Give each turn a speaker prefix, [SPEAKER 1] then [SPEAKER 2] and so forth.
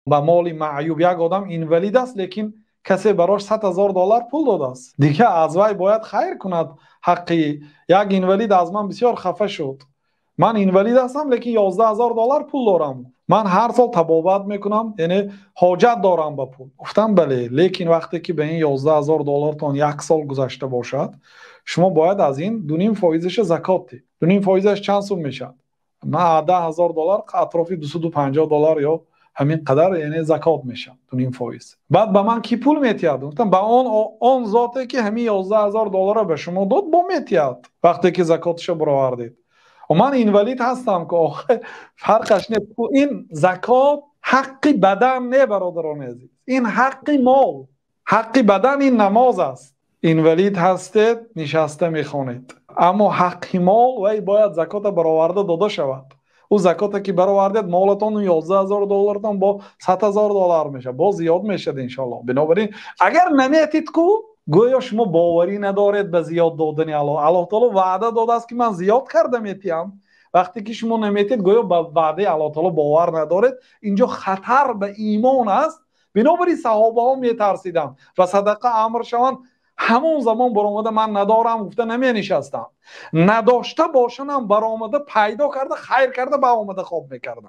[SPEAKER 1] Ба моли маъюб, як одам инвалид аст, лекин касе барош 100 000 доллар пул додааст, дигар аз вай бояд хайр кунад. Ҳаққи як инвалид аз ман бисёр хафа шуд: «Ман инвалид ҳастам, лекин 11 000 доллар пул дорам, ман ҳар сол табобат мекунам, яъне ҳоҷат дорам ба пул». Гуфтам: «Бале, лекин вақте ки ба ин 11 000 доллартон як сол гузашта бошад, шумо бояд аз ин 2,5 фоизаша закот диҳед». 2,5 фоизаш чанд сум мешавад? Ман 10 000 доллар атрофи 250 доллар ё ҳамин қадар, яъне закот мешавад 2,5 фоиз. Баъд ба ман кӣ пул метиҳад? Гуфтам: «Ба он зоте, ки ҳамин 11 000 долларро ба шумо дод, бо метиҳад, вақте ки закоташро баровардед». Ман инвалид ҳастам ки, охе, фарқаш не. Ин закот ҳаққи бадан не, бародарони азиз, ин ҳаққи мол. Ҳаққи бадан ин намоз аст. Инвалид ҳастед, нишаста мехонед, аммо ҳаққи мол вай бояд закота бароварда дода шавад. Ӯ закота ки баровардед, молатон 11 000 доллартон бо 100 000 доллар мешавад, боз зиёд мешавад, иншоалло. Бинобар ин агар наметид ку, гӯё шумо боварӣ надоред ба зиёд додани Аллоҳ. Аллоҳ таоло ваъда додааст, ки ман зиёд карда метиҳам. Вақте ки шумо наметиҳед, гӯё ба ваъдаи Аллоҳ таоло бовар надоред. Инҷо хатар ба имон аст. Бинобар ин саҳобаҳо метарсиданд ва садақа амр шаванд, ҳамон замон баромада, «Ман надорам» гуфта наменишастам. Надошта бошанам, баромада, пайдо карда, хайр карда, ба омада хоб мекардам.